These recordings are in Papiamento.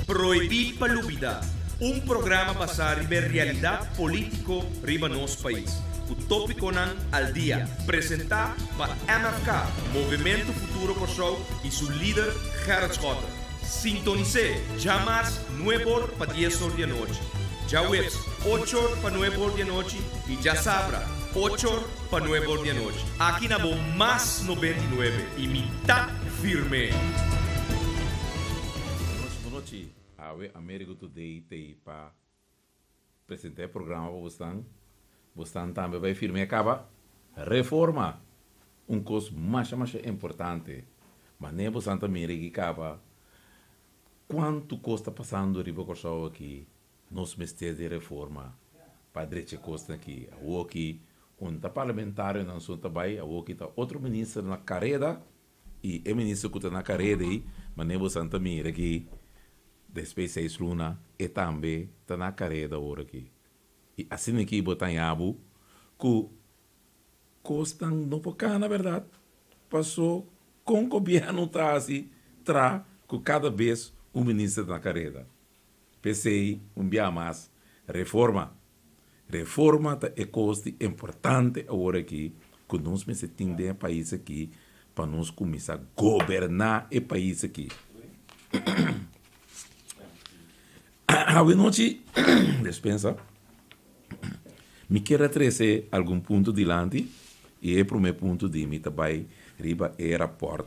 Prohibí pa Lubidá, un programa basá riba e realidat polítiko riba nos pais, ku tópikonan al dia, presentá pa MFK, Movementu Futuro Kòrsou, i su lider Gerrit Schotte. Sintonis'é djamars nueb'or pa dies'or di anochi, djaweps och'or pa nueb'or di anochi i djasabra och'or pa nueb'or di anochi. Aki na bo Mas 99 i mi ta firm'é! Bonochi bonochi, awe Amerigo Today t'ei pa presenta e programa pa bosnan. Bosnan tambe bai firma e caba. Reforma, un cos masha masha importante. Mane bosnan ta mira aki caba cuanto cos ta pasando riba Corsou aki, nos mester di reforma pa drecha e cosnan aki. Awoki un ta parlamentarionan so ta bai, awoki ta otro minister na careda. I e minister ku ta na kareda ei, manera bo san ta mira aki, despues seis luna, e tambe ta na kareda ora aki. I asina aki bo ta haña bo ku kosnan no por kana bèrdat, paso kon gobièrnu ta hasi tra ku kada bes un minister ta na kareda. P'esei un bia mas, reforma. Reforma ta e kos di importante awor aki ku nos mester tin den e pais aki pa nos kuminsá goberná e pais aki. Awenochi, despensa, mi kier a trese algun punto dilanti i e promé punto di mi ta bai riba e rapòrt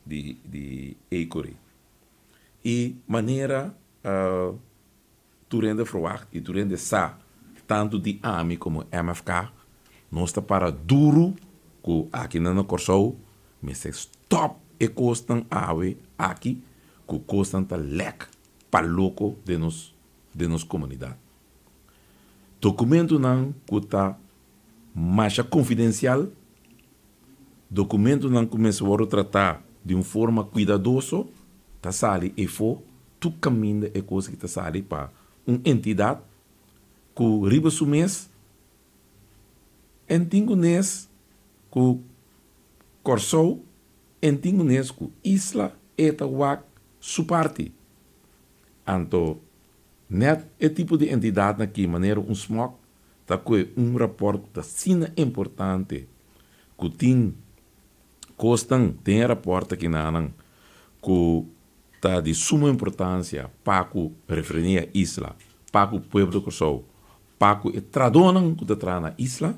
di di Ecory. I manera tur hende verwagt i tur hende sa, tantu di ami komo MFK, nos ta para duru ku akinan na Kòrsou mester stòp e kosnan awe aki ku kosnan ta lèk pa loko den nos den nos komunidat. Dokumentunan ku ta masha konfidensial, dokumentunan ku mester wòrdu tratá di un forma kuidadoso ta sali efo tur kaminda e kos aki ta sali pa un entidat ku riba su mes en tin ku nes ku Kòrsou en tin ku nes ku isla e ta wak su parti. Anto nèt e tipo di entidatnan aki manera un smòk ta koe un rapòrt ku ta asina importante ku tin kosnan den e rapòrt akinanan ku ta di suma importansia pa ku Refineria Isla, pa ku pueblo di Kòrsou, pa ku e trahadónan ku ta traha na isla.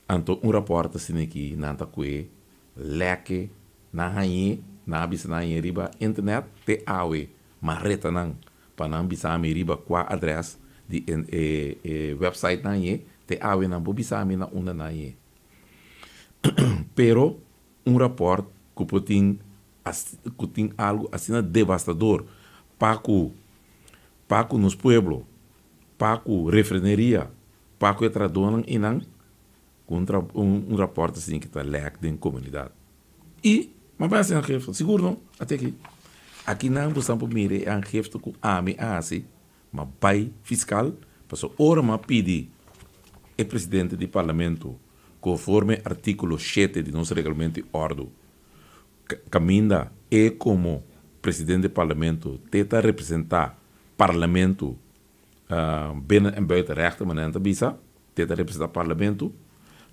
Anto un rapòrt asina aki nan ta koe lèke nan hañ'é, nan a bisa nan hañ'é riba internet te awe ma reta nan pa nan bisa mi riba kua adrès di e e website nan hañ'é, te awe nan por bisa mi na unda nan hañ'é. Pero un rapòrt ku por tin ku tin algu asina devastador pa ku pa ku nos pueblo, pa ku refreneria, pa ku e trahadónan einan, ku un tra un rapòrt asina ki ta lèk den komunidat. I m'a bai hasi aangifte, sigur no, ate aki. Akinan bo sa por mira e aangifte ku ami a hasi, m'a bai fiskal, pasobra ora m'a pidi e presidente di parlamento konforme artíkulo shete di nos reglamento di òrdu, Caminda e como presidente di parlamento te ta representa parlamento binnen en buiten rechter manera nan ta bisa, te ta representa parlamento,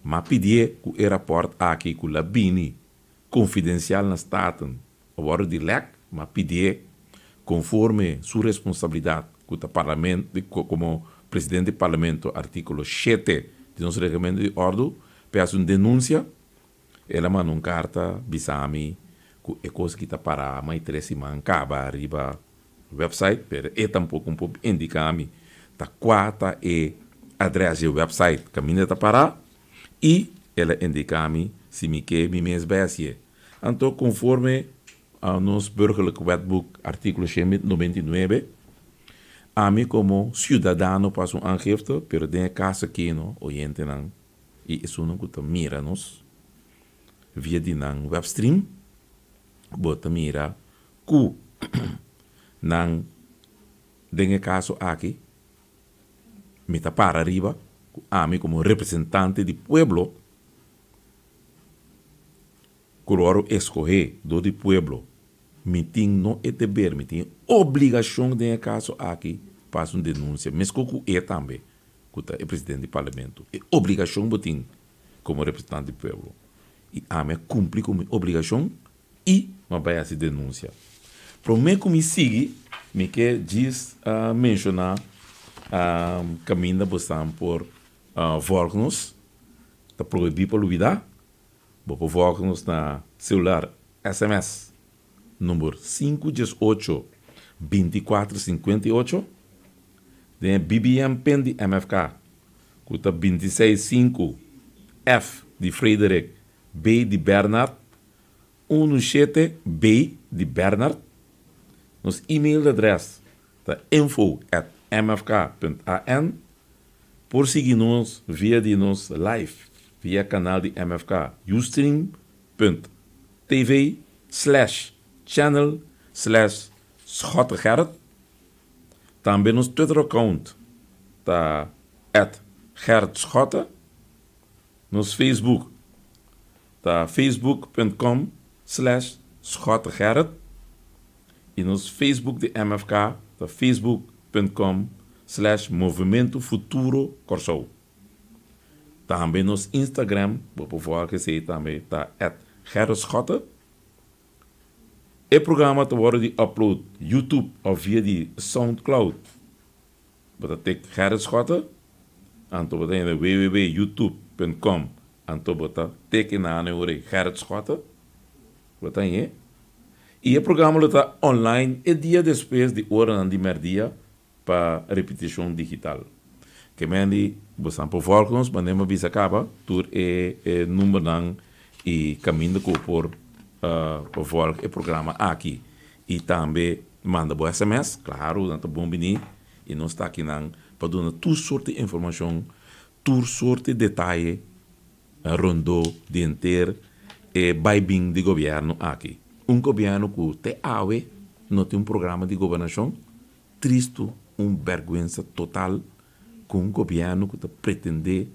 ma pidie cu e rapport aki cu la bini confidencial na Staten a wordo di lek, ma pidie conforme su responsabilidad cu ta parlamento como presidente di parlamento articulo shete di nos reglamento di ordo pe haci un denuncia. El a manda un karta bisa mi ku e kos ki ta pará mai tres siman kaba riba website, pero e tampoko no por indiká mi ta kua ta e adrès di e website kaminda ta pará i el a indiká mi si mi ke mi mes bai hasié. Anto konforme nos Burgerlijk Wetboek artíkulo 199, ami komo siudadano por hasi un aangifte, pero den e kaso aki no, oyentenan I esunnan ku ta mira nos via di nan webstream, bo ta mira ku nan den e kaso aki mi ta para riba ku ami komo representante di pueblo ku lo wòrdu eskohé dor di pueblo. Mi tin no e deber, mi tin obligashon den e kaso aki pa hasi un denunsia, meskos ku e tambe ku ta e presidente di parlamento. E obligashon bo tin komo representante di pueblo. I ami a kumpli ku mi obligashon i mi a bai hasi denunsia. Promé ku mi sigui, mi ke djis menshoná kaminda bo stan por vòlg nos. Ta prohibí pa lubidá. Bo por vòlg nos na selular sms number sinku diesocho bintikuater sinkuenta i ocho, den e BBM pin di MFK ku ta 265 F di Frederik B di Bernard 17 B di Bernard. Nos e-mail adrès ta info@mfk.an. Por sigui nos via di nos live via kanal di MFK, ustream.tv/channel/SchotteGerrit. Tambe nos Twitter account ta @GerritSchotte. Nos Facebook ta facebook.com/SchotteGerrit i nos Facebook di MFK ta facebook.com/MovementoFuturoKòrsou. Tambe nos Instagram, bo por volg esei tambe, ta @GerritSchotte. E programa ta wòrdu di upload YouTube òf via di SoundCloud. Bo ta tik Gerrit Schotte, anto bo ta hende www.youtube.com, anto bo ta tik e nan ora Gerrit Schotte, bo ta hende. I e programa lo ta online e dia despues di oranan di mèrdia pa repetishon digital. Ke men di bo san por vòlg nos, manera mi a bisa kaba, tur e e numbernan i kaminda ku bo por vòlg e programa aki. I tambe manda bo sms, klaro, nan ta bon bini i nos ta akinan pa duna tur sort di informashon, tur sort di detaye rondó di henter e bai-bin di gobièrnu aki. Un gobièrnu ku te awe no tin un programa di gobernashon, tristu, un bèrgwensa total ku un gobièrnu ku ta pretendé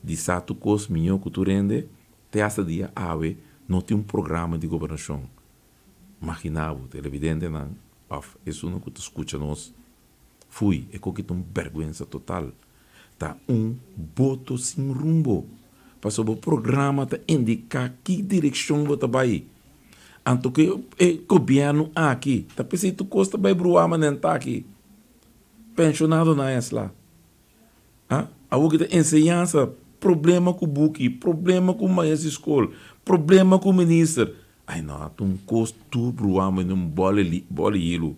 di sa tur kos mihó ku tur hende, te hasta dia awe no tin un programa di gobernashon. Maginá bo, televidentenan òf esunnan ku ta skucha nos, fui, e koki ta un bèrgwensa total. Ta un boto sin rumbo, pasobra bo programa ta indiká ki direkshon bo ta bai. Anto ku e gobièrnu aki ta p'esei tur kos ta bai bruá manera ta aki. Penshonadonan a esla. A Awor ki ta enseñansa, problema ku buki, problema ku maestro di skol, problema ku minister. Ai no, ta un kos tur bruá manera un bòl bòl di hilu.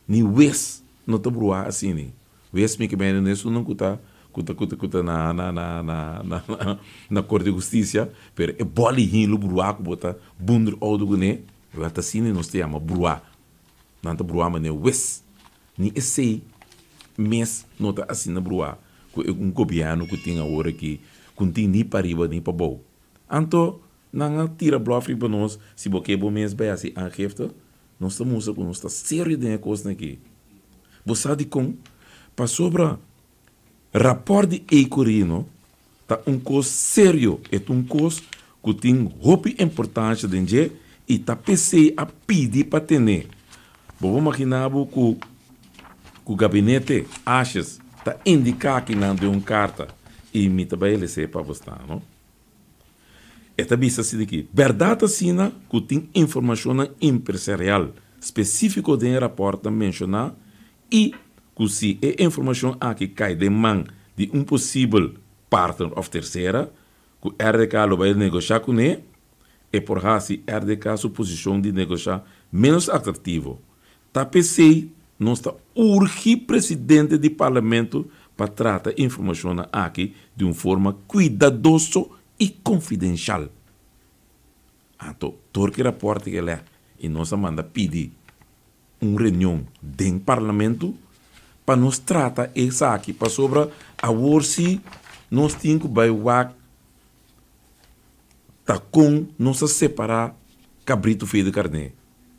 Ni wes no ta bruá asina. Wes mi ke mende no esunnan ku ta ku ta ku ta ku ta na na na na na na korte di hustisia, pero e bòl di hilu bruá ku bo ta bunder outo kuné, wèl ta asina nos ta yama bruá. Nan ta bruá manera wes. Ni esei mes no ta asina bruá ku e un gobièrnu ku tin awor aki ku no tin ni pariba ni pabou. Anto nan a tira blòf riba nos, si bo ke bo mes bai hasi aangifte, nos ta mustra ku nos ta serio den e kosnan aki. Bo sa dikon? Pasobra rapòrt di Ecorino ta un kos serio, e ta un kos ku tin hopi importansha den dje i ta p'esei a pidi pa tene. Bo por maginá bo ku ku gabinete Asjes ta indiká kinan den un karta i mi ta bai les'é pa bo sta, no? E ta bisa asina ki, Bèrdat asina ku tin informashonnan empresarial spesífiko den e rapòrtnan menshoná i ku si e informashon aki kai den man di un posibel partner òf tersera ku RDK lo bai negoshá kuné, e por hasi RDK su posishon di negoshá ménos atraktivo. Ta p'esei nos ta urgi presidente di Parlamento pa trata e informashonnan aki di un forma kuidadoso i konfidenshal. Anto, tur ki rapòrt ke lè i nos a manda pidi un reunion den Parlamento pa nos trata esaki pasobra awor si nos tin ku bai wak ta kon nos a separá kabritu for di karné.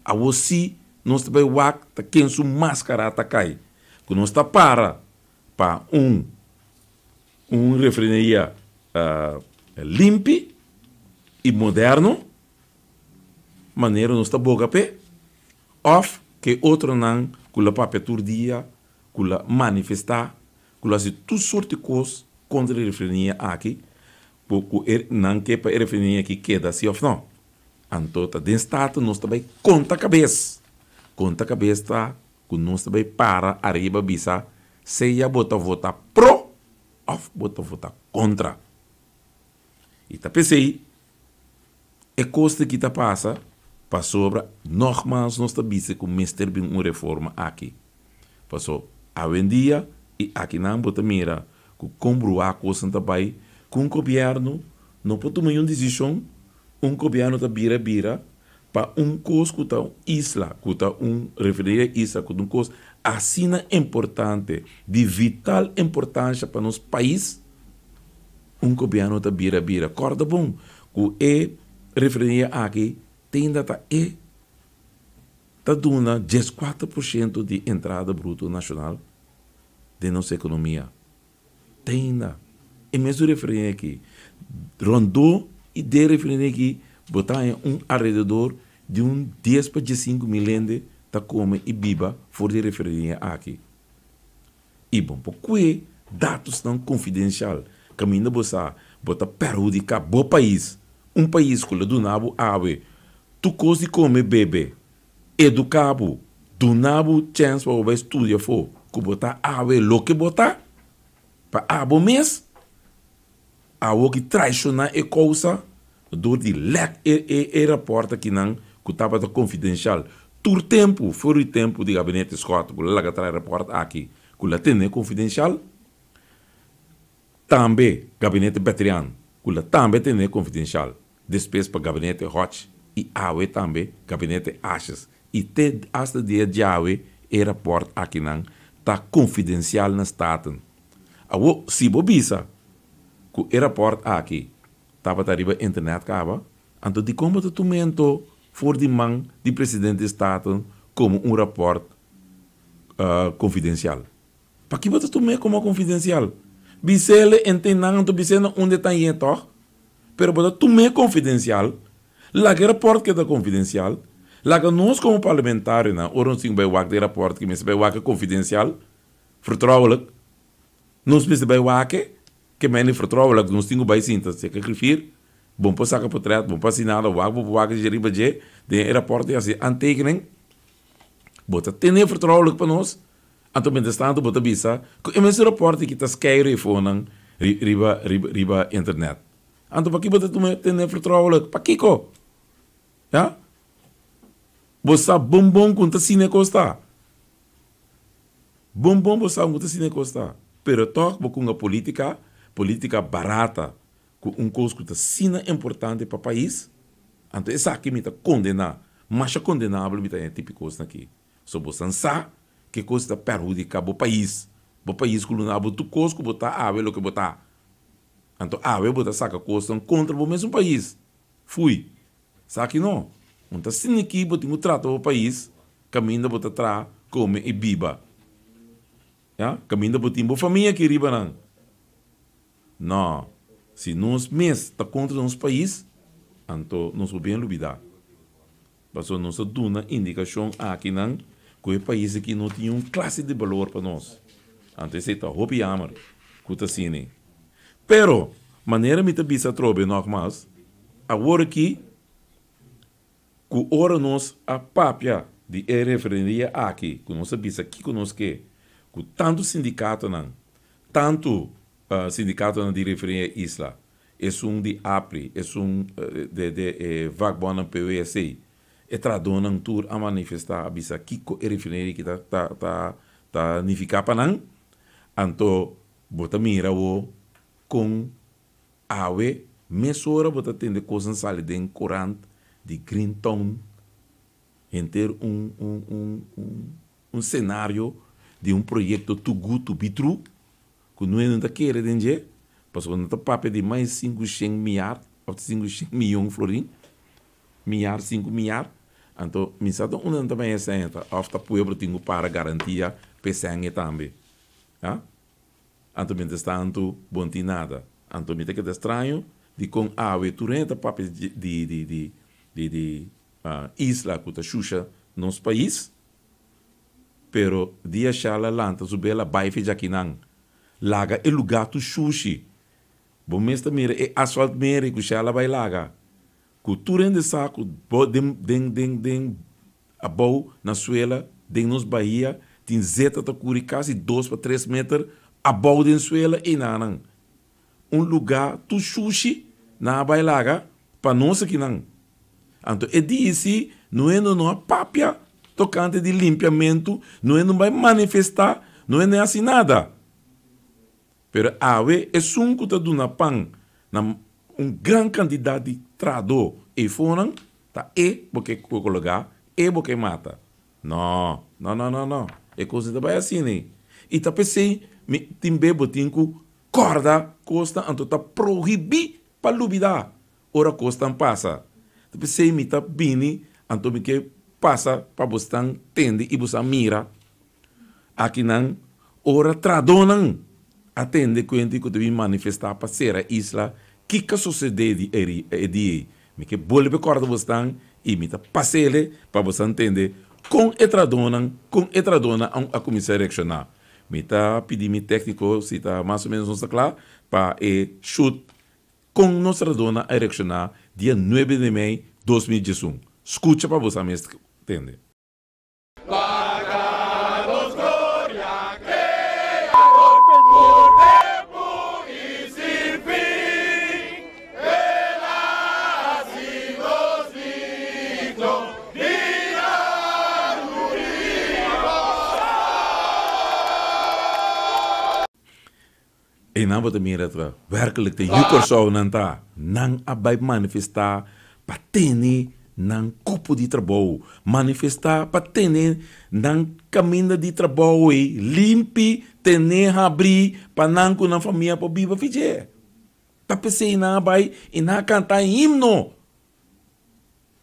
Awor si nos ta bai wak ta ken su maskara ta kai ku nos ta para pa un un refineria limpi i moderno manera nos ta boga p'e. Òf ku e otronan ku lo papia tur dia, ku lo manifestá, ku lo hasi tur sorti kos kontra e refineria aki, ku ku e nan ke pa e refineria aki keda si òf nò. Anto ta den Staten nos ta bai konta kabes. Konta kabes ta ku nos ta bai para ariba bisa sea bo ta vota pro òf bo ta vota kontra. I ta p'esei e kos aki ta pasa pasobra nògmals nos ta bisa ku mester bin un reforma aki. Paso awendia i akinan bo ta mira ku kon bruá kosnan ta bai ku un gobièrnu no por tuma niun desishon, un gobièrnu ta bira bira pa un kos ku ta un isla, ku ta un refineria isla, ku ta un kos asina importante, di vital importansha pa nos pais. Un gobièrnu ta bira bira. Kòrda bon ku e refineria aki tenda ta e ta duna 14% di entrada bruto nashonal den nos ekonomia. Tenda e mesun refineria aki. Rondó i den refineria aki bo ta haña un alrededor di un 10 pa 15 mil hende ta kome i biba for di e refineria aki. I bo por kue datosnan konfidensial kaminda bo sa bo ta perhudiká bo pais, un pais ku lo duna bo awe tur kos di kome, bebe, eduká bo, duna bo chèns pa bo bai studia afó, ku bo ta awe loke bo ta, pa abo mes awo ki traishoná e kousa dor di lèk e e e rapòrt akinan ku tabata konfidensial tur tempu for di tempu di gabinete Schotte ku lo laga traha e rapòrt aki ku lo a tene konfidensial, tambe gabinete Betrian ku lo tambe tene konfidensial, despues pa gabinete Hodge i awe tambe gabinete Asjes i te hasta dia djawe e rapòrt akinan ta konfidensial na Staten. Awo si bo bisa ku e rapòrt aki tabata riba internet kaba, anto dikon bo ta tumento for di man di presidente di Staten komo un rapòrt konfidensial? Paki bo ta tum'é komo konfidensial? Bis'el ente nan, anto bis'é na unda e ta yen tòg, pero bo ta tum'é konfidensial. Laga e rapòrt keda konfidensial. Laga nos komo parlamentarionan, ora nos tin ku bai wak den e rapòrt ki mester bai wak e konfidensial, vertrouwelijk, nos mester bai wak e, ke mende vertrouwelijk, nos tin ku bai sinta seka griffier, bo no por saka potrèt, bo no por hasi nada, wak bo por wak dje riba dje den e rapòrt i hasi aantekening. Bo ta tene vertrouwelijk pa nos, anto mientrastanto bo ta bisa ku e mesun rapòrt aki ta skeiru e fonan riba riba internet. Anto paki bo ta tuma tene vertrouwelijk? Pakiko? Ya? Bo sa bon bon ku ta asina e kos ta. Bon bon bo sa ku ta asina e kos ta. Pero tòg bo kunga politika, politika barata ku un kos ku ta asina importante pa pais, anto esaki mi ta kondená, masha kondenabel mi ta haña tipo kosnan aki. So bo san sa ke kos ta perhudiká bo pais, bo pais ku luna bo tur kos ku bo ta awe loke bo ta. Anto awe bo ta saka kosnan kontra bo mesun pais. Fui. Esaki no. Un ta siniki bo tin ku trata bo pais kaminda bo ta traha, kome i biba. Ya, kaminda bo tin bo famia aki riba nan. No. Si nos mes ta kontra nos pais, anto nos por bien lubidá. Pasobra nos ta duna indikashon akinan ku e pais aki no tin un klase di balor pa nos. Anto esei ta hopi yamer ku ta asina. Pero, manera mi ta bisa atrobe nògmas, awor aki ku ora nos a papia di e referendia aki, ku nos a bisa kiko nos ke, ku tantu sindikatonan, tantu sindikatonan di referendia isla, esun di APRI, esun de de e vakbondnan PWSA, e trahadónan tur a manifestá, a bisa kiko e refineria aki ta ta ta ta nifiká pa nan. Anto bo ta mira awo kon awe mesora bo ta tende kosnan sali den korant di Green Town, henter un un un un un senario di un proyekto too good to be true ku no hende ta kere den dje, pasobra no ta papia di mas 500 miar òf 500 mion florin, miar, 5 miar. Anto mi sa ta unda nan ta baña e sèn ta, òf ta pueblo tin ku para garantia pa e sèn e tambe. Ya? Anto mientras tanto bo no tin nada. Anto mi ta keda straño dikon awe tur hende ta papia di di di di di isla ku ta shusha. nos pais, pero dia Shala lanta su bela bai fe djakinan, laga e lugá tur shushi. Bo mes ta mira e asfalt mere ku Shala bai laga, ku tur hende sa ku bo den den den den abou na suela den nos bahia tin zeta ta kuri kasi dos pa tres meter abou den suela einanan. Un lugá tur shushi nan a bai laga pa nos akinan. Anto e di si Noe no a papia tokante di limpiamentu, Noe no bai manifestá, Noe no a hasi nada. Pero awe esun ku ta duna pan na un gran kantidat di trahadó eifonan ta e bo ke kologá, e bo ke mata. No, no, no, no, no. E kos no ta bai asina ei. I ta p'esei mi tin be bo tin ku kòrda kosnan anto ta prohibí pa lubidá ora kosnan pasa. Ta p'esei mi ta bini anto mi ke pasa pa bosnan tende i bosnan mira. Akinan ora trahadónan a tende kuenti ku ta bin manifestá pa sera isla, kiko a sosodé di e dia ei? Mi ke bolbe kòrda bosnan i mi ta pas'ele pa bosnan tende kon e trahadónan kon e trahadónan a kuminsá reakshoná. Mi ta pidi mi tékniko si ta mas o ménos nos ta kla pa e shut kon nos trahadónan a reakshoná dia nuebe di mei 2011. Skucha pa bosnan mes tende. Einan bo ta mira ta werkelijk ta yu Kòrsou nan ta. Nan a bai manifestá pa tene nan kupo di trabou, manifestá pa tene nan kaminda di trabou ei limpi, tene habrí pa nan ku nan famia por biba fidje. Ta p'esei nan a bai i nan a kanta himno.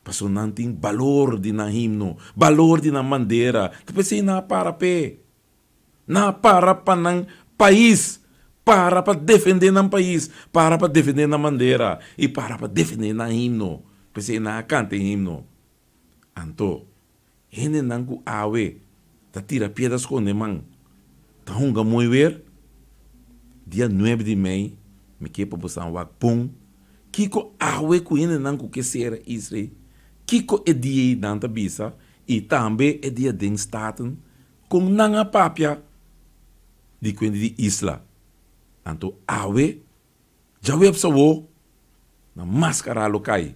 Pasobra nan tin balor di nan himno, balor di nan bandera. Ta p'esei nan a para p'e. Nan a para pa nan pais, para pa defendé nan pais, para pa defendé nan bandera i para pa defendé nan himno. P'esei nan a kanta e himno. Anto, hendenan ku awe ta tira piedra skonde man, ta hunga mooi weer. Dia nuebe di mei, mi ke pa boso wak bon kiko awe ku hendenan ku ke sera Israel, kiko e dia ei nan ta bisa i tambe e dia den Staten Kon nan a papia di kuenta di isla? Anto awe djaweps awo nan maskara lo kai.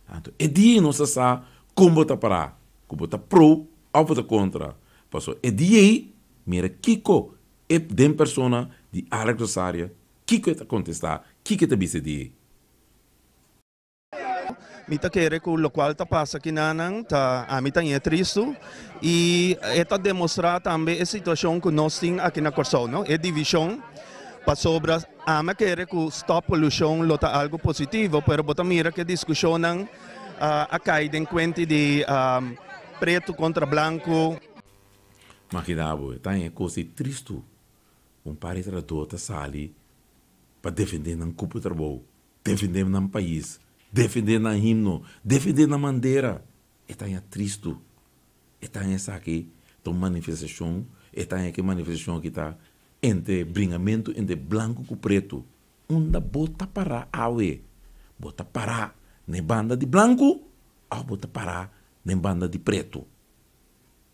Anto e dia ei nos a sa kon bo ta pará, ku bo ta pro òf bo ta kontra. Pasobra e dia ei mira kiko e den persona di Alex Rosaria kiko e ta kontestá, kiko e ta bisa e dia ei. Mi ta kere ku lokual ta pasa kinanan ta ami ta ñe tristu i e ta demostrá tambe e situashon ku nos tin aki na Kòrsou no, e divishon pasobra ami a kere ku stòp polushon lo ta algu positivo pero bo ta mira ku e diskushonnan a kai den kuenti di pretu kontra blanku. Makina bo, e ta ñe kos di tristu, un par di trahadó ta sali pa defendé nan kupo trabou. Defendé nan pais, defendé nan himno, defendé nan bandera. E ta haña tristu. E ta haña esaki ta un manifestashon, e ta haña ku e manifestashon aki ta entre bringamentu entre blanku ku pretu. Unda bo ta pará awe? Bo ta pará na e banda di blanku òf bo ta pará na e banda di pretu?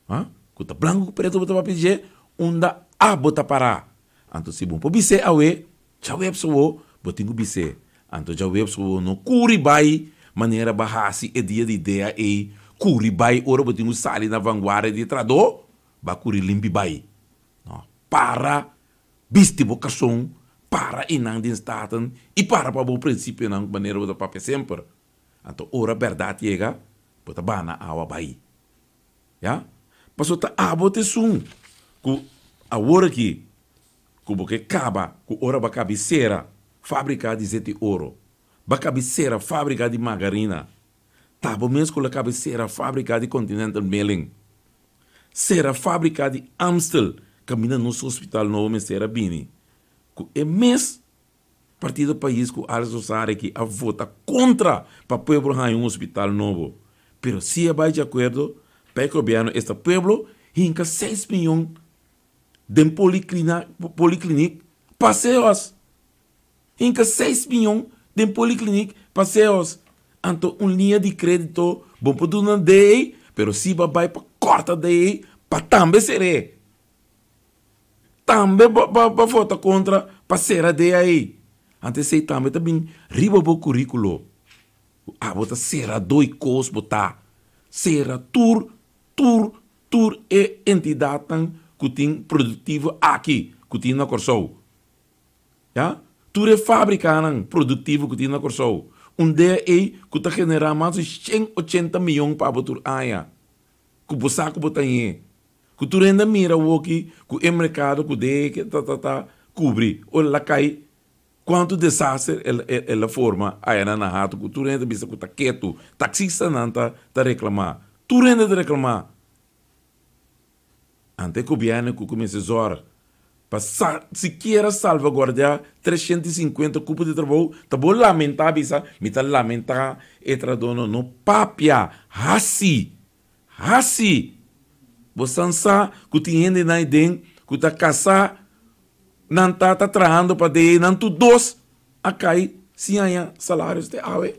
Ha? Ku ta blanku ku pretu bo ta papia dje, unda abo ta pará? Anto si bo por bis'é awe, Djaweps awo bo tin ku bis'é. Anto djaweps awo no kuri bai manera bo a hasi e dia di dea ei, kuri bai ora bo tin ku sali na vanguardia di trahadó, bo a kuri limpi bai. No, para bisti bo karson, para einan den Staten i para pa bo prinsipionan manera bo ta papia semper. Anto ora bèrdat yega, bo ta bana awa bai. Ya? Pasobra ta abo ta esun ku awor aki ku bo ke kaba ku ora bo a kabi sera fábrika di zeti oro, bo a kabi sera fábrika di margarina, ta bo mes ku lo kabi sera fábrika di Continental Milling, sera fábrika di Amstel kaminda nos hospital nobo mester a bini, ku e mes Partido Pais ku Alex Rosario ki a vota kontra pa pueblo haña un hospital nobo, pero si a bai di akuerdo. Pa e gobièrnu esta pueblo hinka seis miyon den polikliniek pa Seos. Hinka seis miyon den polikliniek pa Seos. Anto un liña di krédito bo por duna DE, pero si bo a bai pa kòrta DE pa tambe ser'é. Tambe bo a vota kontra pa sera DAE. Anto esei tambe ta bin riba bo kuríkulo. Abo ta sera doi kos bo ta sera tur tur tur e entidatnan ku tin produktivo aki ku tin na Kòrsou ya tur e fabrikanan produktivo ku tin na Kòrsou un dea ei ku ta generá mas di 180 miyon pa abo tur aña ku bo sa ku bo ta ñe ku tur hende a mira awoki ku e merkado ku dea ei ta ta ta kubri ora el a kai. Cuanto desaster el a forma aya na Hato cu tur hende ta bisa cu ta ketu. Taxistanan ta ta reclama. Tur hende ta reclama. Ante e gobierno cu cuminsa zorg pa sa sikiera salvaguardia 350 cupo di trabou ta bo lamenta bisa mi ta lamenta e tradonan no papia haci haci bo san sa cu tin hende nan den cu ta casa Nan ta ta trahando pa de nan tur dos a kai sin haña salarios te awe.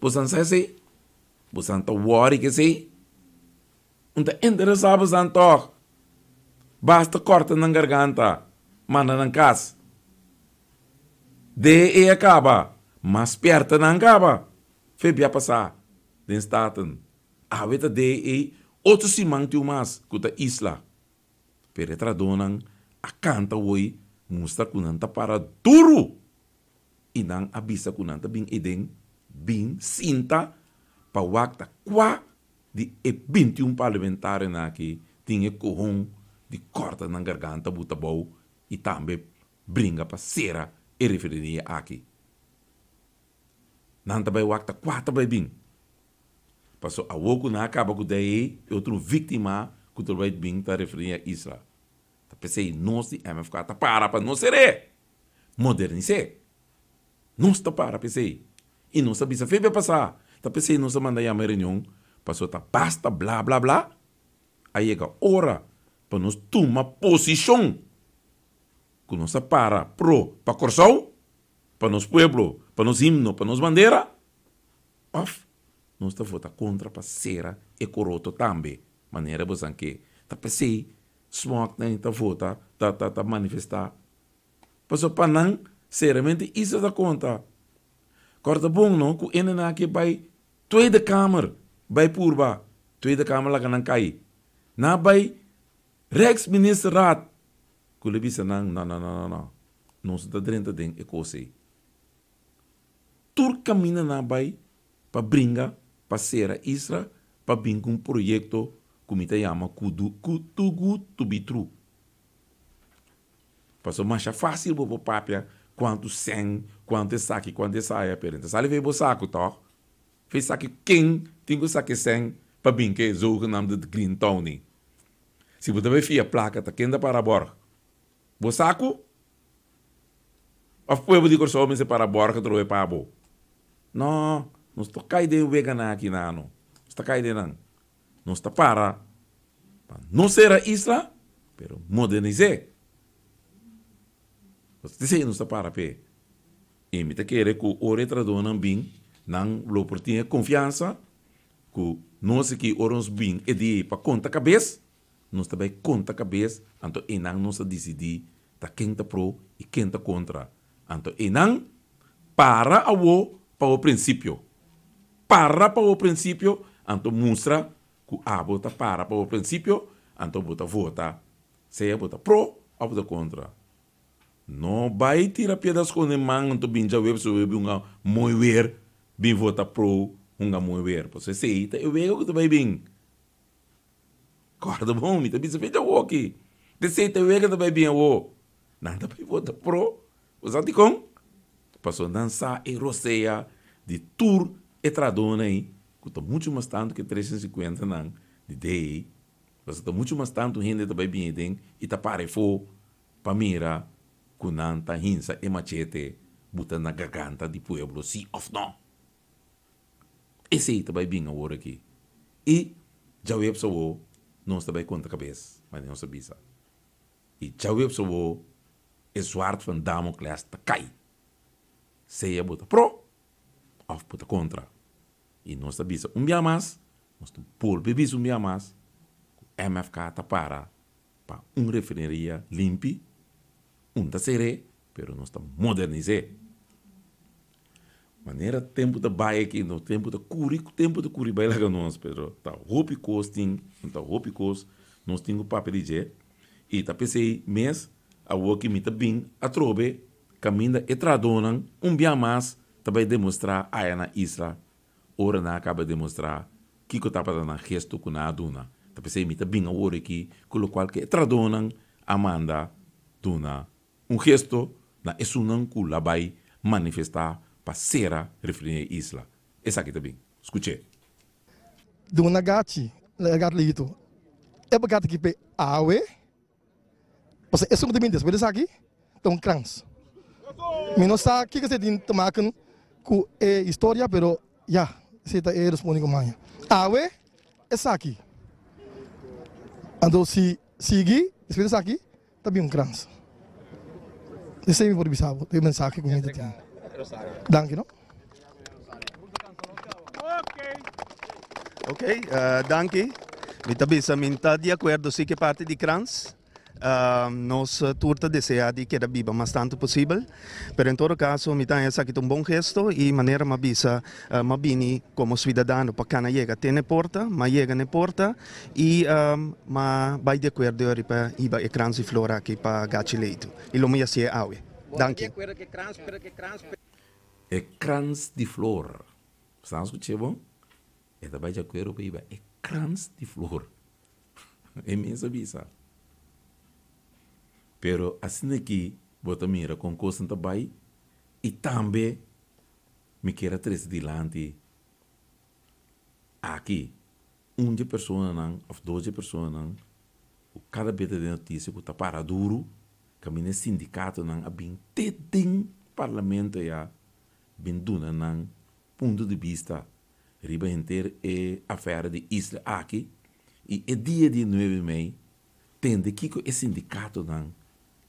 Bosan sa esei? Bosan ta worry ku esei? Un ta interesá bosan tòg? Basta kòrta nan garganta, manda nan kas. De e a kaba, mas spièrta nan kaba. Fe bia pasá den Staten. Awe ta de e otro siman tin un mas ku ta isla. Pero e tradónan a kanta woi mustra ku nan ta para duru i nan a bisa ku nan ta bin eden bin sinta pa wak ta kua di e 21 parlamentarionan aki tin e kohon di kòrta nan garganta buta bou i tambe bringa pa sera e refineria aki. Nan ta bai wak ta kua ta bai bin. Paso awor ku nan a kaba ku dei e otro víktima ku ta bai bin ta referí a Isla. Ta p'esei nos di MFK ta para pa nos ser'é, modernis'é. Nos ta para p'esei. I nos ta bisa fe be pasá. Ta p'esei nos a manda yama e reunion, paso ta basta bla bla bla. A yega ora pa nos tuma posishon ku nos ta para pro pa Kòrsou, pa nos pueblo, pa nos himno, pa nos bandera. Of nos ta vota kontra pa sera e koroto tambe, manera bosan ke. Ta p'esei smòknan ta vota, ta ta ta manifestá. Pasobra pa nan seramente isla ta konta. Kòrda bon no ku hendenan ke bai Tweede Kamer bai purba, Tweede Kamer laga nan kai. Nan a bai Rijksministerraad ku lo bisa nan, no no no no no, nos no ta drenta den e kos ei. Tur kaminda nan a bai pa bringa pa sera Isra pa bin ku un proyekto ku mi ta yama Kudu ku too good to be true. Pasobra masha fásil bo por papia kuantu sèn, kuantu esaki, kuantu esaya, pero e ta sali for bo saku tòg. For e saki ken tin ku saka e sèn pa bin ku e zogenaamde green town ei. Si bo ta bai fia plaka ta ken ta para bòrg? Bo saku? Of pueblo di Kòrsou mester para bòrga trobe pa bo? No, nos ta kai den weganan aki nano. Nos ta kai den nan. Nos ta para pa no sera isla, pero modernis'é. Nos ta esei nos ta para p'e. I mi ta kere ku ora e trahadónan bin, nan lo por tin e konfiansa ku nos aki ora nos bin e dia ei pa konta kabes, Nos ta bai konta kabes, anto einan nos a disidí ta ken ta pro i ken ta kontra. Anto einan para awo pa bo prinsipio. Para pa bo prinsipio, anto mustra ku abo ta para pa bo prinsipio, anto bo ta vota, sea bo ta pro òf bo ta kontra. No bai tira piedra skonde man anto bin djawe pasobra bo bin hunga mooi weer, bin vota pro hunga mooi weer. Pasobra esei ta e wega ku ta bai bin. Kòrda bon, mi ta bisa fecha awoki. P'esei ta wega ta bai bien awo. Nan ta bai vota pro. Bo sa dikon? Pasobra nan sa e rosea di tur e trahadónan ei, ku ta muchu mas tantu ku e 350 nan di dei. Pasobra ta muchu mas tantu hende ta bai bien aden i ta para efó pa mira ku nan ta hinsa e machete buta na garganta di pueblo si òf nò. Esei ta bai bin awor aki. I. Djaweps awo nos ta bai konta kabes, manera nos ta bisa. I djaweps awo e zwaard van Damocles ta kai. Sea bo ta pro òf bo ta kontra. I nos ta bisa un bia mas, nos ta bolbe bisa un bia mas, ku MFK ta para pa un refineria limpi, un ta ser'é, pero nos ta modernis'é. Manera tempu ta bai aki, no tempu ta kuri, tempu ta kuri bai laga nos, pero ta hopi kos tin, ta hopi kos nos tin ku papia di dje, i ta p'esei mes awoki mi ta bin atrobe kaminda e trahadónan un bia mas ta bai demostrá aya na isla ora nan a kaba demostrá kiko tabata nan gesto ku nan a duna. Ta p'esei mi ta bin awor aki ku lokual ku e trahadónan a manda duna un gesto na esunnan ku la bai manifestá pa sera refineria Isla. Esaki ta bin. Skuch'é. Duna gachi, la e gat litu. E gat aki p'e awe, pasobra esun ku ta bin despues di esaki ta un krans. Mi no sa kiko esei tin te maken ku e historia, pero ya, esei ta e respondi ku maña. Awe esaki. Anto si sigui despues di esaki ta bin un krans. Esei mi por bisa bo, e mensahe ku mi ta tin. Danki no. Ok, danki. Mi ta bisa mi ta di akuerdo si ku e parti di krans. Nos tur ta desea di keda biba mas tantu posibel, pero en todo kaso mi ta haña esaki ta un bon gesto i manera mi a bisa mi a bini komo suidadano pa kana yega te na e porta, mi a yega na e porta i mi a bai di akuerdo riba hiba e krans di flor aki pa Gachi Leito i lo mi hasié awe. Danki. E krans di flor. Sa skuch'é bon? E ta bai di akuerdo pa hiba e krans di flor. E mes a bisa. Pero asina ki bo ta mira kon kosnan ta bai i tambe mi kier a trese dilanti aki un dje personanan of dos dje personanan ku kada bes ta den notisia ku ta para duru kaminda e sindikatonan a bin te den parlamento ya bin duna nan punto di bista riba henter e afera di isla aki i e dia di nuebe di mei tende kiko e sindikatonan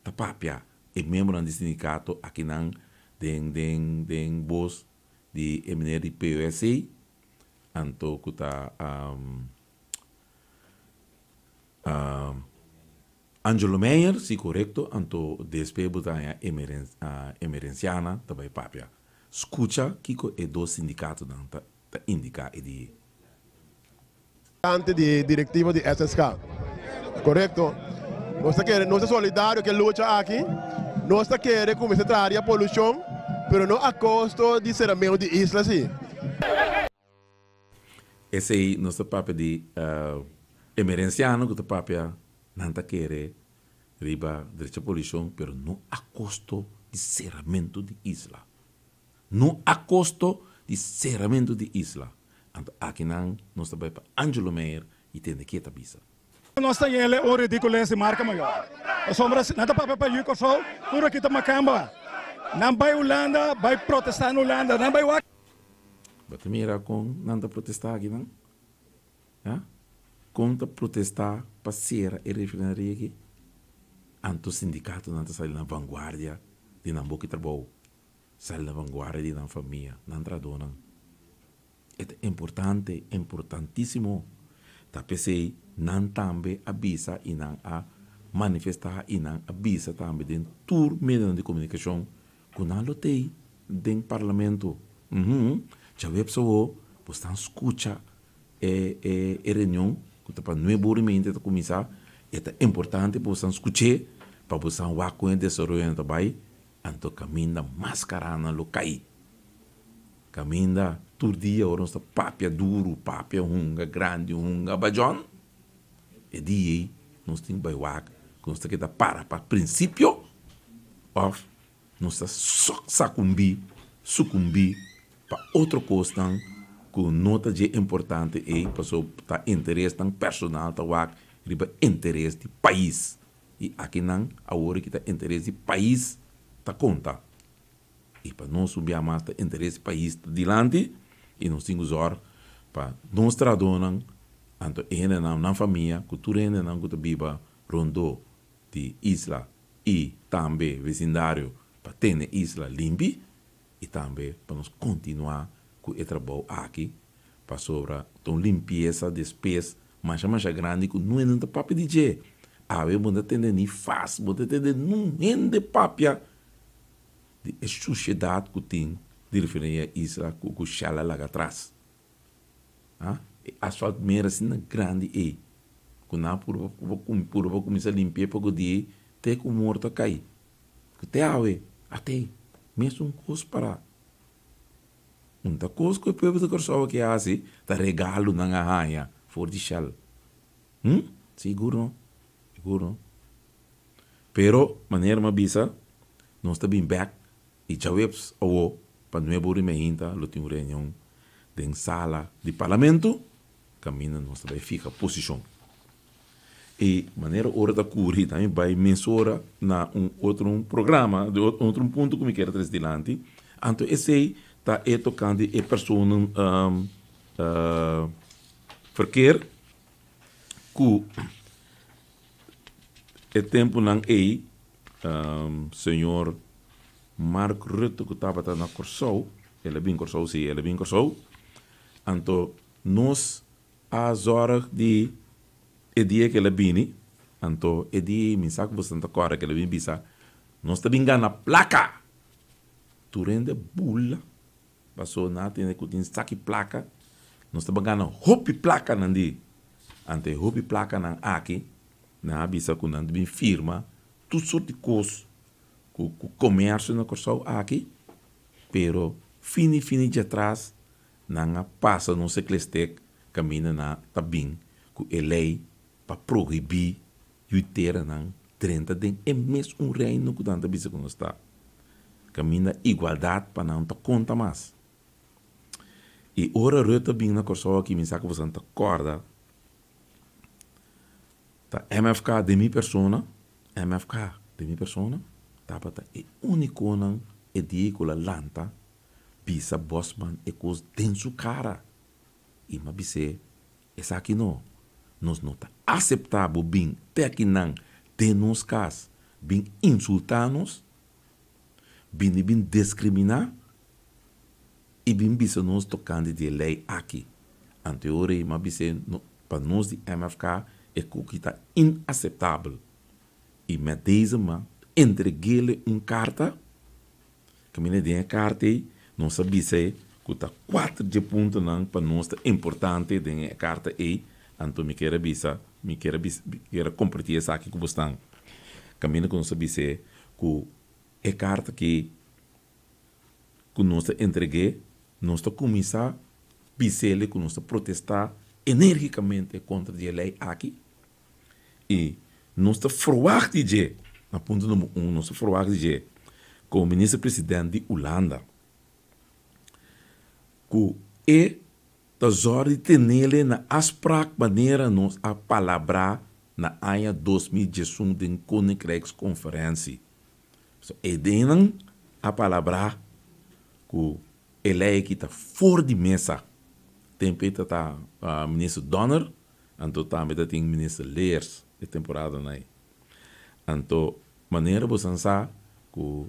ta papia, e miembronan di sindikato akinan den den den bos di e meneer di PUSC anto ku ta Angelo Meyer, si korekto, anto despues bo ta haña Emerenciana ta bai papia. Skucha kiko e dos sindikatonan ta indiká e di. Ante di direktiva di SSK. Korekto. Nos ta kere, nos ta solidario ku e lucha aki. Nos ta kere ku mester traha riba polushon, pero no a kosto di seramento di isla si. Esei nos ta papia di emerenciano ku ta papia nan ta kere riba drecha polushon pero no a kosto di seramento di isla. No a kosto di seramento di isla. Anto akinan nos ta bai pa Angelo Meyer i tende ke ta bisa. Nos ta yele un ridicules di marca mayor. Pasobra nan ta papia pa yu Corsou, tur aki ta macamba. Nan bai Hulanda, bai protesta na Hulanda, nan bai wak. Bo ta mira kon nan ta protestá akinan? Ha? Kon ta protestá pa sera e refinaria aki? Anto sindikatonan ta sali na vanguardia di nan boki trabou, sali na vanguardia di nan famia, nan trahadónan. E ta importante, importantísimo. Ta p'esei nan tambe a bisa i nan a manifestá i nan a bisa tambe den tur medionan di komunikashon ku nan lo t'ei den parlamento. Uhum. Djaweps awo bo stan skucha e e e reunion ku ta pa nuebe ora i meinti ta kuminsá. E ta importante pa bo stan skuch'é pa bo stan wak kon e desaroyonan ta bai. Anto kaminda maskaranan lo kai. Kaminda tur dia ora nos ta papia duru, papia hunga grandi, hunga bajon, e dia ei nos tin bai wak ku nos ta keda para pa prinsipio òf nos ta sakumbí, sukumbí pa otro kosnan ku no ta dje importante ei pasobra ta interesnan personal ta wak riba interes di pais. I akinan awor ki ta interes di pais ta konta. I pa nos un bia mas ta interes di pais ta dilanti i nos tin ku zòrg pa nos trahadónan Anto e hendenan, nan famia, ku tur hendenan ku ta biba rondó di Isla i tambe vesindario pa tene Isla limpi i tambe pa nos kontinuá ku e trabou aki pasobra ta un limpiesa despes masha masha grandi ku no hende no ta papia di dje. Awe bo no ta tende ni fas, bo no ta tende nun hende papia di e shushedat ku tin di refineria Isla ku ku Shell a laga atras. Ha? E asfalt mera asina grandi ei ku nan a purba purba kuminsá limpi'é poko di ei te ku morto a kai. Ku te awe atei mesun kos pará. Un ta kos ku e pueblo di Kòrsou a ke hasi ta regalo nan a haña for di Shell. Hm? Sigur no. Sigur no. Pero, manera mi a bisa, nos ta bin bèk i djaweps awo pa nuebe ora i meinta lo tin un reunion den sala di Parlamento kaminda nos ta bai fiha posishon. E manera ora ta kuri ta mi bai mesora na un otro un programa, di un otro punto ku mi kier tres dilanti. Anto esei ta e tokante e personan verkeer ku e tempunan ei señor Mark Rutte ku tabata na Kòrsou, el a bin Kòrsou, si el a bin Kòrsou, anto nos A zorg di e dia ku el a bini, anto e dia ei mi sa ku boso ta kòrda ku el a bini bisa, Nos ta bin gana plaka! Tur hende a bula, pasobra nan a tende ku tin saki plaka, nos ta bin gana hopi plaka, nan di. Anto e hopi plakanan aki, nan a bisa ku nan ta bin firma tur sort di kos ku komersio na Kòrsou aki, pero fini fini djatras Nan a pasa nos eklestek kaminda nan ta bin ku e lei pa prohibí yuiteranan drenta den e mes un reino ku nan ta bisa ku nos ta. Kaminda igualdat pa nan ta konta mas. I ora Rutte a bin na Kòrsou aki mi sa ku boso ta kòrda ta MFK den mi persona, MFK den mi persona tabata e únikonan e dia ku el a lanta Bisa Bosman e kos den su kara i m'a bis'é, Esaki no, nos no ta aseptá bo bin te akinan den nos kas bin insultá nos, bini bin deskriminá i bin bisa nos tokante di e lei aki. Anto e ora ei m'a bis'é, No, pa nos di MFK e koki ta inaseptabel. I met deze m'a entreg'é un karta. Kaminda den e karta ei, nos a bisa e ku ta kuater dje puntonan pa nos ta importante den e karta ei, anto mi kier a bisa, mi kier a bisa, mi kier a kompartí esaki ku bosnan. Kaminda ku nos a bisa e ku e karta aki ku nos ta entreg'é, nos ta kuminsá bis'el ku nos ta protestá enérgikamente kontra di e lei aki I nos ta ferwagt di dje, na punto number un, nos ta ferwagt di dje komo minister president di Hulanda ku e ta zòrg di tenele na afsprak manera nos a palabrá na aña 2011 den Koninkrijksconferentie. So e dennan a palabrá ku e lei aki ta for di mesa. Tempu ei ta ta minister Donner Anto tambe ta tin Minister Leers e temporadanan ei. Anto manera bosan sa ku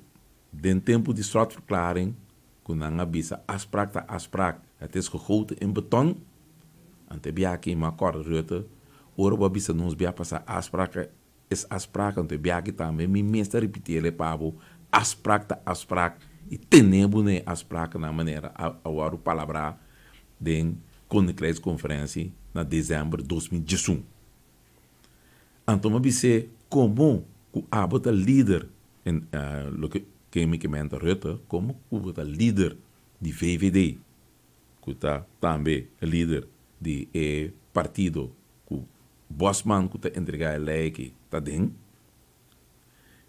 den tempu di slotverklaring ku nan a bisa afspraak ta afspraak, het is gegoten in beton, anto e biaha aki mi a kòrda Rutte, ora bo a bisa nos bia pasa afspraak is afspraak, anto e biaha aki tambe mi mes ta ripiti el e pa bo, afspraak ta afspraak i tene bo na e afspraaknan manera a wòrdu palabrá den Koninkrijksconferentie na december 2011. Anto mi a bis'é komo ku abo ta lider en loke ken mi ke menta Rutte, komo ku bo ta lider di VVD, ku ta tambe lider di e partido ku Bosman ku ta entregá e lei aki ta den,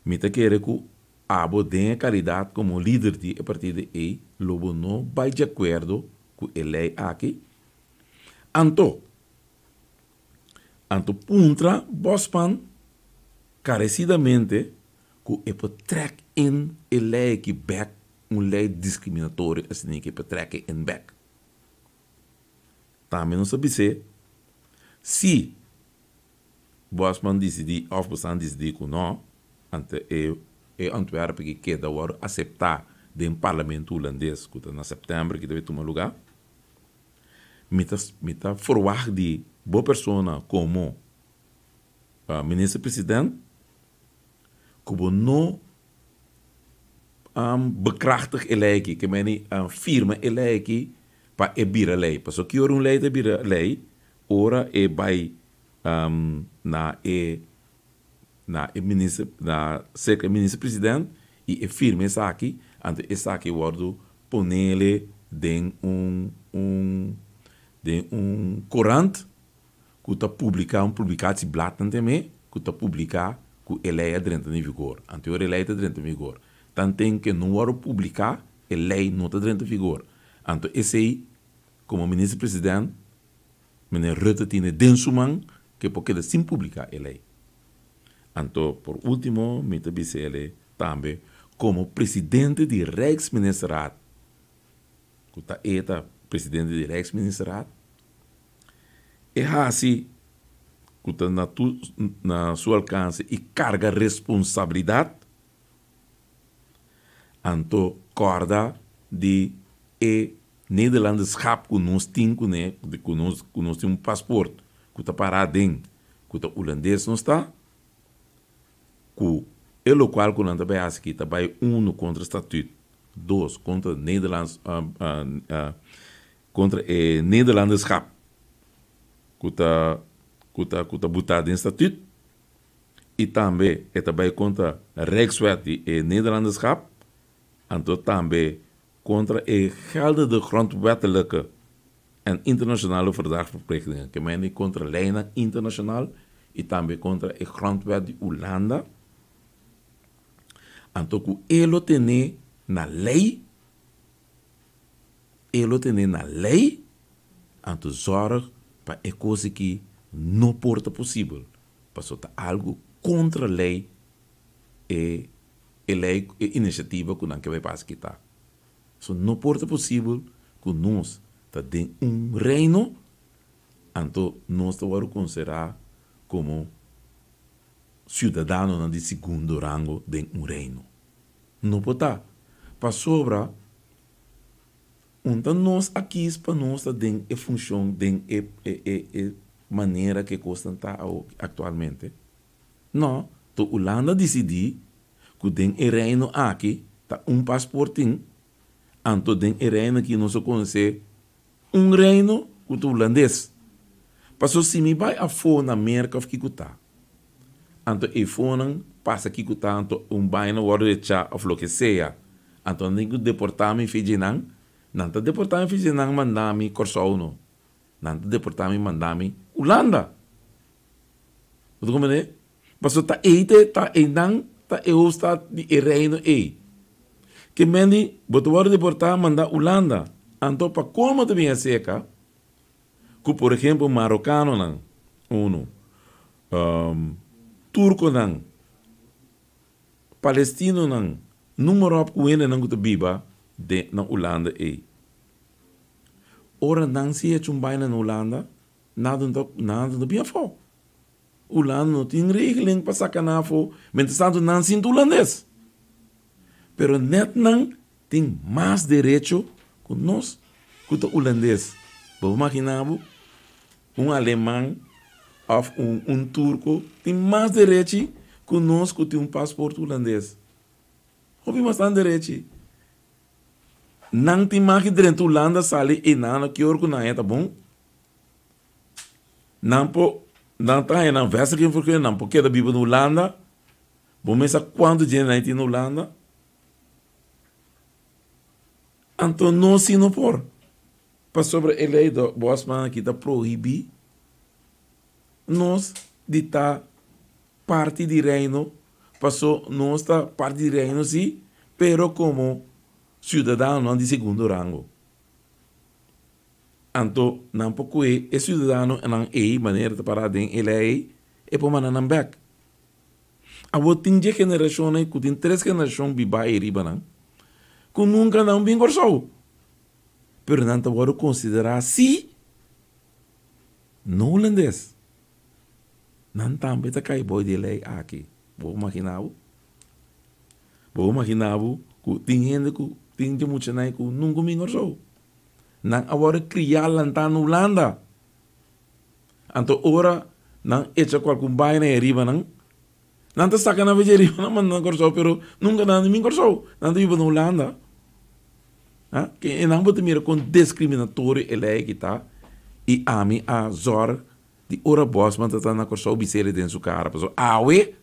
mi ta kere ku abo den e kalidat komo lider di e partido ei lo bo no bai di akuerdo ku e lei aki. Anto, anto puntra Bosman karesidamente ku e por trèk in e lei aki bèk, un lei diskriminatorio asina ku e por trèk e in bèk. Tambe nos a bis'é. Si Bosman disidí òf bosan disidí ku nò, anto e e ontwerp aki keda wòrdu aseptá den parlamento hulandes ku ta na sèptèmber ki ta bai tuma lugá. Mi ta mi ta ferwagt di bo persona komo minister president ku bo no bekrachtig e lei aki, ke meni firma e lei aki pa e bira lei. Pasobra ki ora un lei ta bira lei? Ora e bai na e na e minister na serka e minister president i e firma esaki, anto esaki wòrdu ponele den un un den un korant ku ta publiká un publikatieblad nan ta yam'é, ku ta publiká ku e lei a drenta den vigor. Anto e ora e lei ta drenta den vigor, tanten ke no wòrdu publiká e lei no ta drenta vigor. Anto esei komo minister president Meneer Rutte tine den su man ke por keda sin publiká e lei. Anto por último mi ta bisa ele tambe komo presidente di Rijksministerraad, ku ta e ta presidente di Rijksministerraad, e hasi ku ta na tu na su alkanse i karga responsabilidat, anto kòrda di e Nederlanderschap ku nos tin kuné, ku nos ku nos tin un pasport ku ta pará den ku ta hulandes nos ta, ku e lokual ku nan ta bai hasi aki ta bai unu kontra statuut, dos kontra Nederlands kontra e Nederlanderschap ku ta ku ta ku ta butá den statuut i tambe e ta bai kontra Rijkswet di e Nederlanderschap, anto tambe Kontra e geldende grondwettelijke en internationale verdragsverplichtingen, ke mende kontra leinan internashonal i tambe kontra e grondwet di Hulanda, anto ku e lo tene na lei, e lo tene na lei, anto zorg pa e kos aki no por ta posibel, pasobra ta algu kontra lei e e lei e inisiativa ku nan ke bai pasa kita. So no por ta posibel ku nos ta den un reino anto nos ta wòrdu konsiderá komo siudadanonan di segundo rango den un reino. No por ta. Pasobra un ta nos a kis pa nos ta den e funshon den e e e manera ku e kosnan ta awo aktualmente. No, to Hulanda disidí ku den e reino aki ta un pasport tin, anto den e reino aki nos a konosé un reino ku ta hulandes. Paso si mi bai afó na Merka òf kiko ta, anto eifonan pasa kiko ta anto un baina wòrdu echá òf loke sea, anto nan tin ku deportá mi fe dje nan, nan ta deportá mi fe dje nan manda mi Kòrsou no, nan ta deportá mi manda mi Hulanda. Bo ta comprende? Pasobra ta ei te ta einan ta e hoofdstad di e reino ei. Ke mendi bo ta wòrdu deportá mandá Hulanda. Anto pa kolmo ta bin aserka ku por ehempel marokanonan unu, turkonan, palestinonan, numero op ku hendenan ku ta biba den na Hulanda ei. Ora nan si hecha un baina na Hulanda, Nada no ta, nada no ta bin afó. Hulanda no tin regeling pa saka nan afó, mientras tanto nan sinti hulandes. Pero net nan tin mas derecho ku nos ku ta hulandes. Bo por magina bo un aleman òf un un turko tin mas derechi ku nos ku tin un pasport hulandes. Hopi mas nan derechi. Nan tin maki drenta Hulanda sali e nan no kior ku nan e ta bon. Nan por nan ta haña nan vestigingvergunning nan por keda biba na Hulanda. Bo mes sa kuantu djente nan tin na Hulanda. Anto nos si no por. Pasobra e lei do Bosman aki ta prohibí nos di ta parti di Reino, paso nos ta parti di Reino si, pero komo siudadanonan di segundo rango. Anto nan por kohe e siudadanonan ei, manera ta pará den e lei ei, e por manda nan bèk. Awor tin dje generashonnan ku tin tres generashon bibá ei riba nan, ku nunka nan bin Kòrsou, pero nan ta wòrdu konsiderá si. no hulandes, nan tambe ta kai bou di e lei aki. Bo imaginá bo? Bo imaginá bo ku tin hende ku tin dje muchanan ku nunka bin Kòrsou? Nan a wòrdu kriá lantá na Hulanda. Anto ora nan echa kualkun baina ei riba nan, nan ta saka nan veje riba nan manda nan Kòrsou, pero nunka nan a bin Kòrsou, nan ta biba na Hulanda. Ha? E nan bo ta mira kon diskriminatorio e lei aki ta i ami a zòrg di ora Bosman ta ta na Kòrsou bis'el den su kara pasobra awe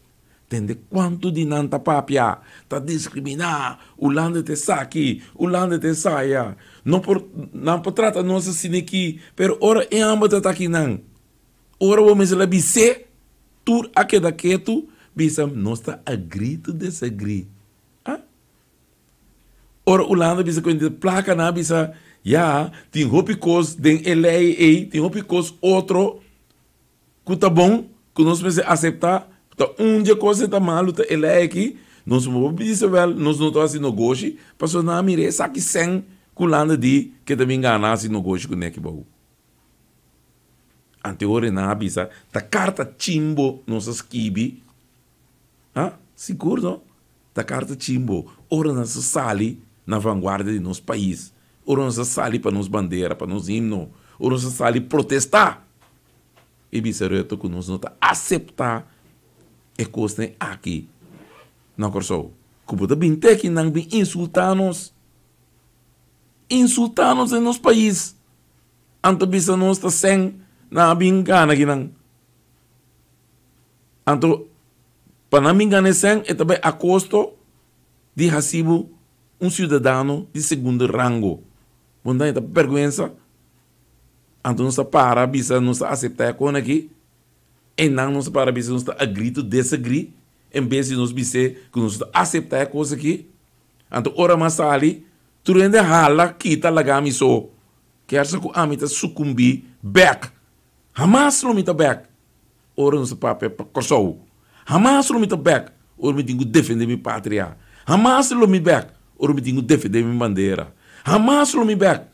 Tende kuantu di nan ta papia, ta diskriminá, Hulanda ta esaki, Hulanda ta esaya. No por, nan por trata nos asina aki, pero ora e hòmber ta ta akinan, ora bo mester a bis'é, tur a keda ketu, bisa nos ta agree to disagree. Ah? Ora Hulanda bisa ku hende plaka nan a bisa, ya, tin hopi kos den e lei ei, tin hopi kos otro Ku ta bon ku nos mester aseptá ku ta un dje kos e ta malu ta e lei aki, nos no por bisa wèl nos no ta hasi nogoshi, pasobra nan a mira esaki sèn ku landa di ke ta bin gana hasi nogoshi ku neki bou. Anteor nan a bisa ta karta chimbo nos a skibi, ha, sigur no, ta karta chimbo ora nan sa sali na vanguardia di nos pais, ora nos a sali pa nos bandera, pa nos himno, ora nos a sali protestá. I bisa Rutte ku nos no ta aseptá e kosnan aki na Kòrsou. Ku bo ta bin te aki nan bin insultá nos. Insultá nos den nos pais. Anto bisa nos ta sèn nan a bin gana aki nan. Anto pa nan bin gana e sèn e ta bai a kosto di hasi bo un siudadano di segundo rango. Bo no ta haña ta bèrgwensa? Anto nos ta para bisa nos ta acepta e con aki, einan nos ta para bisa nos ta agree to disagree, en bes di nos bis'é cu nos ta acepta e cos aki. Anto ora mas sali, tur hende hala kita laga mi so. Kier sa cu ami ta sucumbi bek. Hamas lo mi ta bek ora nos ta papia pa Corsou. Hamas lo mi ta bek ora mi tin cu defende mi patria. Hamas lo mi bek ora mi tin cu defende mi bandera. Hamas lo mi bek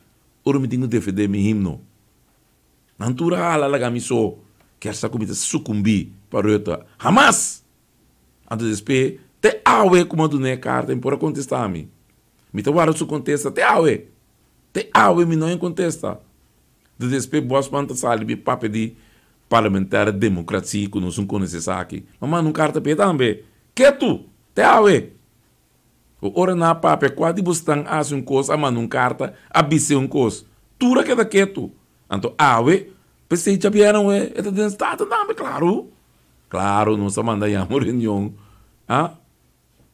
Ora mi tin ku defendé mi himno, nan tur a hala laga mi so, kier sa ku mi ta sukumbí pa Rutte? Hamas! Anto despe, te awe ku mi a duna e karta, e por a kontestá mi. Mi ta warda su kontesta te awe. Te awe mi no a kontesta. Anto despe Bosman ta sali mi papia di parlamentaire demokratie ku nos un konosé esaki. Mi a manda un karta p'e tambe. Ketu! Te awe! O ora nan a papia kua di bosnan a hasi un kos, a manda un karta, a bis'é un kos. Tur a keda ketu. Anto awe, p'esei djabièrnè we e ta den Staten tambe, klaru. Klaru, nos a manda yama un reunion. A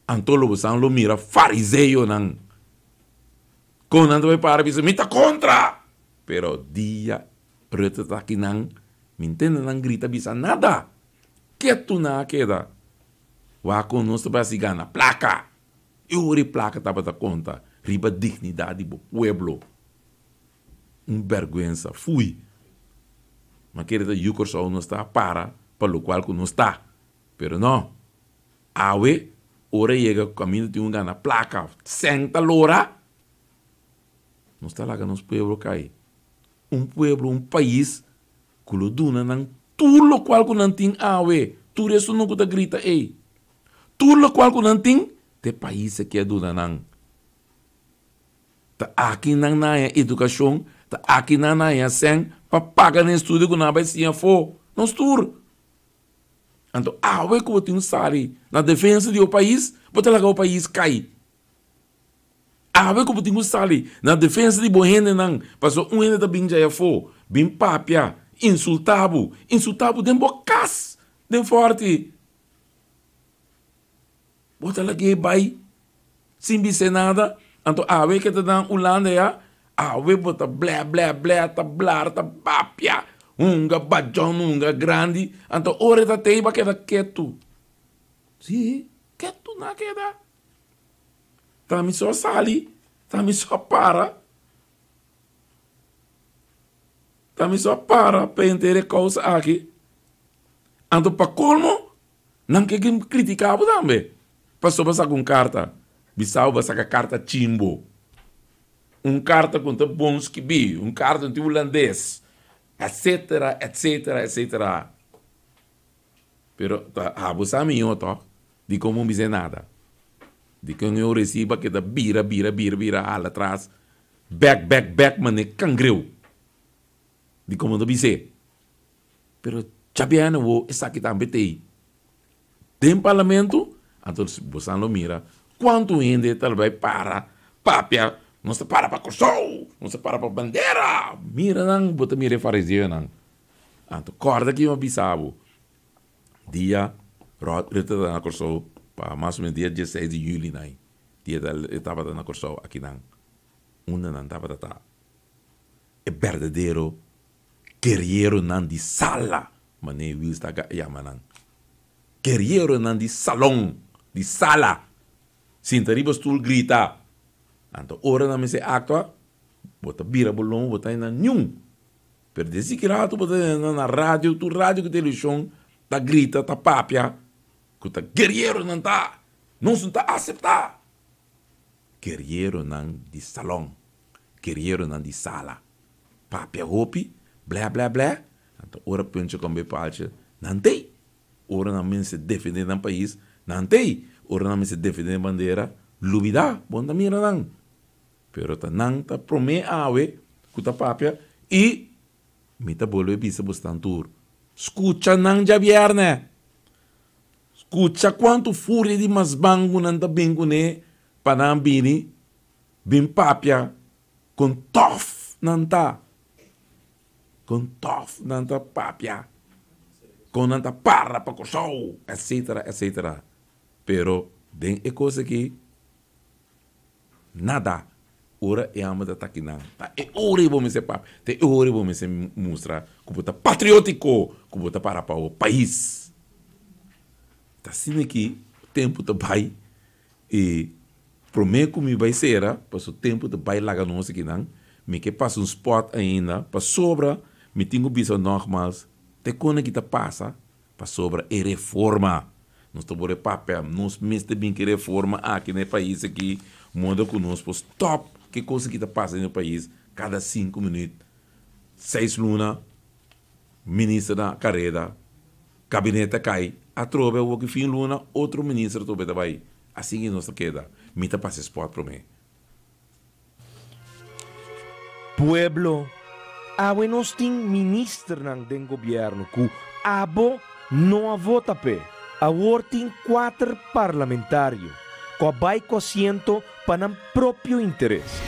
Anto lo bosan lo mira fariseonan. Kon nan ta bai para bisa, Mi ta kontra! Pero dia Rutte ta akinan, mi ntende nan grita bisa nada. Ketu nan a keda. Wak kon nos ta basi gana plaka. E ora e plaka tabata konta riba dignidat di bo pueblo. Un bèrgwensa. Fui. Ma kere ta yu Kòrsou nos ta para pa lokual ku nos ta. Pero no. Awe ora yega ku kaminda tin un gana plaka sèn ta lora. Nos ta laga nos pueblo kai. Un pueblo, un pais Ku lo duna nan tur lokual ku nan tin awe, tur esunnan ku ta grita ei. Tur lokual ku nan tin, ta e pais aki a duna nan. Ta aki nan na haña edukashon, ta aki nan na haña sèn pa paga nan estudio ku nan a bai siña afó. Nos tur. Anto awe ku bo tin un sali na defensa di bo pais, bo ta laga bo pais kai. Awe ku bo tin ku sali na defensa di bo hendenan, pasobra un hende ta bin djai afó, bin papia, insultá bo, insultá bo den bo kas, den fòrti. Bo ta lag'é bai sin bis'é nada. Anto awe ke ta na Hulanda ya, awe bo ta blè blè blè, ta blar, ta papia, hunga bajon, hunga grandi. Anto ora e ta tei bo a keda ketu. Sí, ketu nan a keda. Ta mi so sali, ta mi so para. Ta mi so para pa henter e kousa aki. Anto pa kolmo, nan ke kin kritika bo tambe. Pasobra bo saka un karta, bisa bo saka karta chimbo. Un karta ku no ta bon skibí, un karta no tin hulandes. Etcetera, etcetera, etcetera. Pero ta abo sa mihó tòg di kon bo bis'é nada. Di kon eu resiba keda bira, bira, bira, bira, hala tras, bèk, bèk, bèk manera kangreu. Di kon bo ta bis'é. Pero djabiènè wo esaki tambe t'ei den parlamento, anto bosan lo mira kuantu hende ta bai para papia, nos ta para pa Kòrsou, nos ta para pa bandera. Mira nan, bo ta mira e fariseonan. Anto kòrda ki mi a bisa bo dia Rod Rutte ta na Kòrsou pa mas o menos dia dieseis di yuli nan, dia e tabata na Kòrsou akinan, unda nan tabata ta e berdadero Guerrieronan di sala, manera Wills ta yama nan. Guerrieronan di salon, di sala. Sinta riba stul grita. Anto ora nan mester actua, bo ta bira bo lomba, bo ta henda niun. Pero desi ki rato bo ta henda na radio, tur radio ku television ta grita, ta papia ku ta guerrieronan ta. Nos no ta acepta. Guerrieronan di salon, guerrieronan di sala. Papia hopi, blè blè blè, anto ora punche kon bay palche, nan t'ey. Ora nan mester defende nan pais, nan t'ey. Ora nan mester defende nan bandera, lubida, bo no ta mira nan. Pero ta nan ta prome awe ku ta papia i mi ta bolbe bisa bosnan tur, skucha nan djabièrnè. Skucha kuantu furia di masban ku nan ta bin kuné pa nan bini bin papia Kon tòf nan ta! Kon tòf nan ta papia! Kon nan ta para pa Kòrsou! Etsetera, etsetera. Pero den e kos aki, nada. Ora e hòmber ta taki nan, ta e ora ei bo mester papia, ta e ora ei bo mester mustra ku bo ta patriótiko, ku bo ta para pa bo pais. Ta asina ki tempu ta bai I promé ku mi bai sera, paso tempu ta bai laga nos akinan, mi ke pasa un spòt ainda, pasobra mi tin ku bisa nògmals te kon aki ta pasa, pasobra e reforma. Nos ta wòrdu papia, nos mester bin ku e reforma aki na e pais aki, moda ku nos por stòp ke kos aki ta pasa den e pais kada sinku minüt, seis luna, minister na kareda. Kabinet a kai atrobe awor ki fin luna otro minister atrobe ta bai. Asin ki nos ta keda. Mi ta pasa e spot prome. Pueblo, awe nos tin ministernan den gobierno cu abo no a vota p'e. Awor tin cuater parlamentario cu a bay cu asiento pa nan propio interes.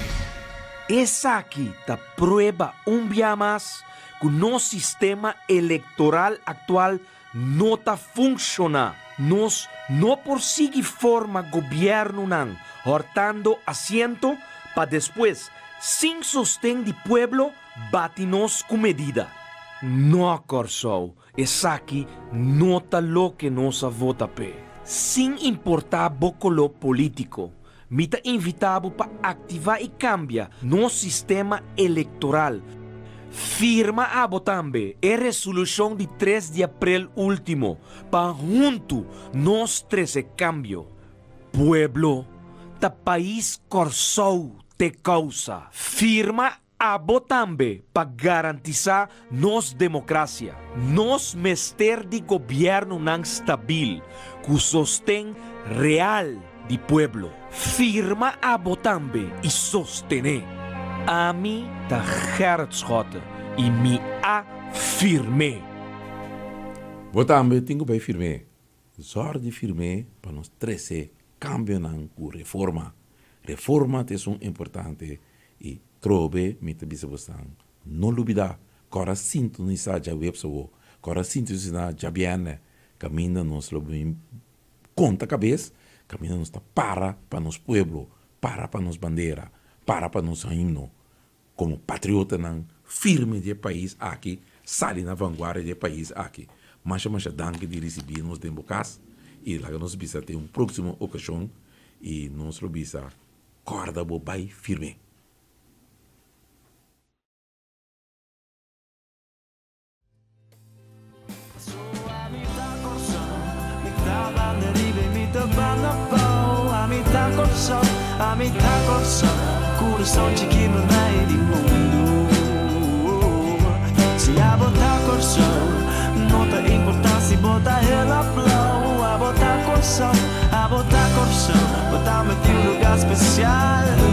Esaki ta prueba un bia mas ku nos sistema elektoral aktual no ta funshoná. Nos no por sigui forma gobièrnunan hòrtando asiento pa despues, sin sosten di pueblo, bati nos ku medida. Nò, Kòrsou, esaki no ta loke nos a vota p'e. Sin importá bo koló polítiko, Mi ta invitá bo pa aktivá i kambia nos sistema elektoral. Firma abo tambe e resolushon di tres di aprel último pa huntu nos trese kambio. Pueblo, ta pais Kòrsou t'e kousa. Firma Abo tambe pa garantisá nos demokrasia. Nos mester di gobièrnunan stabil ku sosten real di pueblo. Firma abo tambe i sostené. Ami ta Gerrit Schotte i mi a firm'é. Bo tambe tin ku bai firm'é. Zòrg di firm'é pa nos trese kambionan ku reforma. Reforma ta esun importante I trobe mi ta bisa bosan, no lubidá, kòrda sintonisá djaweps awo, kòrda sintonisá djabièrnè, kaminda nos lo bin konta kabes, kaminda nos ta para pa nos pueblo, para pa nos bandera, para pa nos himno, komo patriotanan firme di e pais aki, sali na vanguardia di e pais aki. Masha masha danki di risibí nos den bo kas i laga nos bisa te un próksimo okashon i nos lo bisa Corda bo bai firme. Si abo ta Kòrsou, no ta importá si bo ta hel òf blou. Abo ta Kòrsou, abo ta Kòrsou, bo tambe tin un lugá spesial.